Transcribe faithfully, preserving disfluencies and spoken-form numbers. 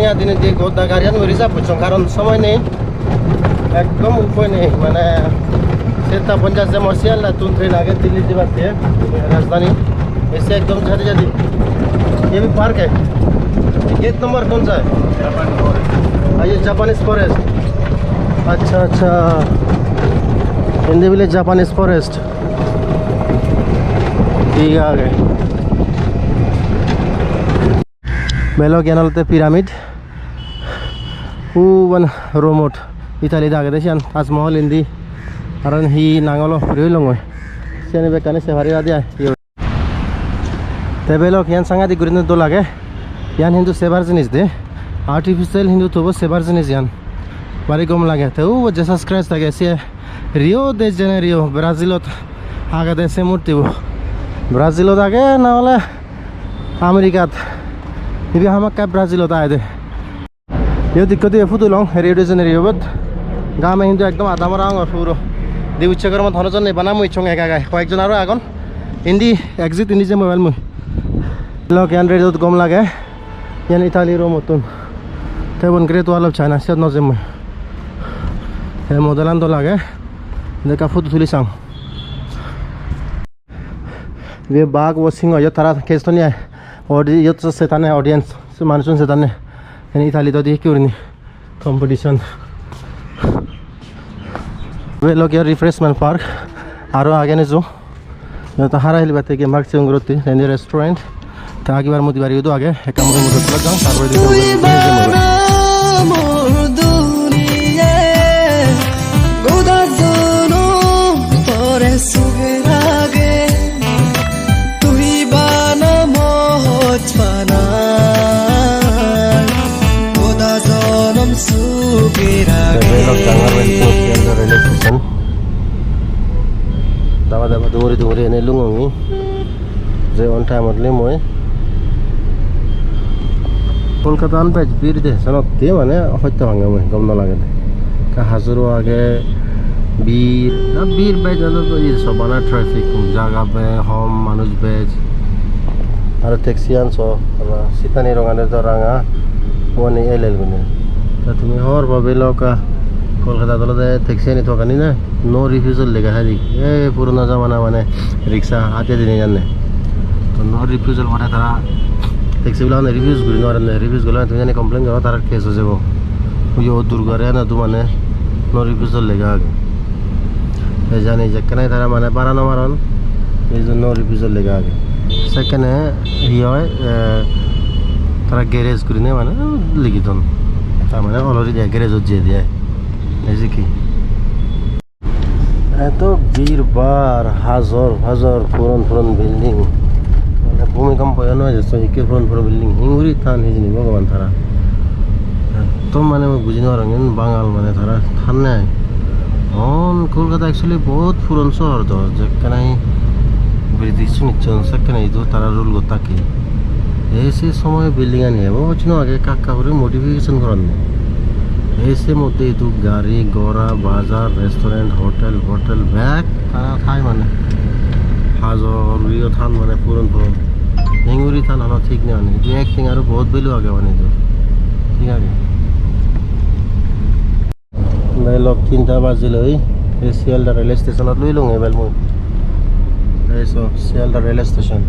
Adine je goda gariyan mui reserve gocchong, karon somoy nei, ekdom upai nei, mane setta ponchas je mor Sialdattun train age Delhi jebatte, Rajdhani, ese ekdom jadi jadi. Ye bhi park hai. Gate number kaun sa hai? Japan forest. Ah, ye Japanese forest. Acha, acha. Hindi bile Japanese forest. Thik age. Belok iyan olode pyramid. Uban Rome-ot, Italy-t agede siyan, Taj Mahal indi. Aro hi nang olo, puri olongoi. Siyani bekkani se pari adi ai. Te belok iyan sangadik gurinei dol age. Iyan hintu sebar jinis de. Artificial hintu tobo sebar jinis iyan. Bari gom lage. Te ubo Jesus Christ age, siye Rio de Janeiro, Brazil-ot agede se murtibo. Brazil-ot age na ole Americat? Ibe hamakkai Brazil-ot agede. Iyot ikko dibe photo long, Rio de Janeiro-bot. Game hintu ekdom ada mora ongor puro. Dibucche goromot hono jon nei, bana mui icchong eka eka. Hoyekjon aro agon. Indi exit, indi jemmo ebel mui. Lok iyan redot gom lage. Iyan Italy Rome-ottun. Te ubon Great Wall of China, siyot no jemmo. Te model-an dol age. Ekka photo tuli sang. Ibe bag o singho, iyot tara case thonne ai. Odi-, iyot se tanne audience, se manuchun se tanne. Eni Italy-t odi hekke gurinei competition. Ibe olode refreshment park. Aro age nejo. Iyot hara hilibatte gem park sigon gurotte, indi restaurant. Te agibar mudi bari idu age, ekka mudi mudi tulak jang, tar pore tui bana mor duniye, goda jonom tore suge rage. Tui bana moj bana, goda jonom suge rage. Railway station. Daba daba dunguri dunguri ene lungongi. Je on time-ot limoi. Kolkatan bej bir de, senotte mane hoito pange mui, gom no lage de. Ekka hajuro age, bir, na bir bej ado to iye so bana traffic, jaga be hom, manuj bej. Aro taxi an so, aro seat ani rong ani do ranga, uani el el gune. Ta tumi hobor pabe loka, Kolkatat olode taxi ani thokani na. No refusal lega thai de. Ei purona jamana mane rickshaw hate dinei janne. To no refusal mane tara taxi wala mane refuse guri no paronne. Refuse gorle tumi jani complain goro, tarar case oi jebo. Uyo Durgare ana tu mane no refusal lega age. Ei jani jekkene tara mane bara no maron, ei jone no refusal lega age. Sekkene hi oi, eh, tara garage gurine mane ligi don. Tar mane already garage ot jeye de ai. Ei je ki. Eto bir bar, hajor pajor puron puron building. Mane bhumikampo yo no eje, so ikke puron puron building. Hinguri tan hijeni Bhogoban tara. Ekdom mane mui buji no parong, iyen Bangal mane tara thanne ai. On Kolkata actually bahut puron sohor do, jekkene British sunichchon sekkene idu tara rule gottak. Ei se somoy building ani ebo hocche no age, ekka ekka guri modification goronne. Ei se moddhe idu gari, gora, bazar, restaurant, hotel, hotel bek tara thai mane. Hajor guriyo than mane puron puron. Hinguri than hono thik nei mane. Idu ek tengarow bahut value age mane idu. Thik age. Bhei lok, tinta bajiloi, ei Sealdah rail station-ot loi lung ebel mui. Ei so, Sealdah rail station.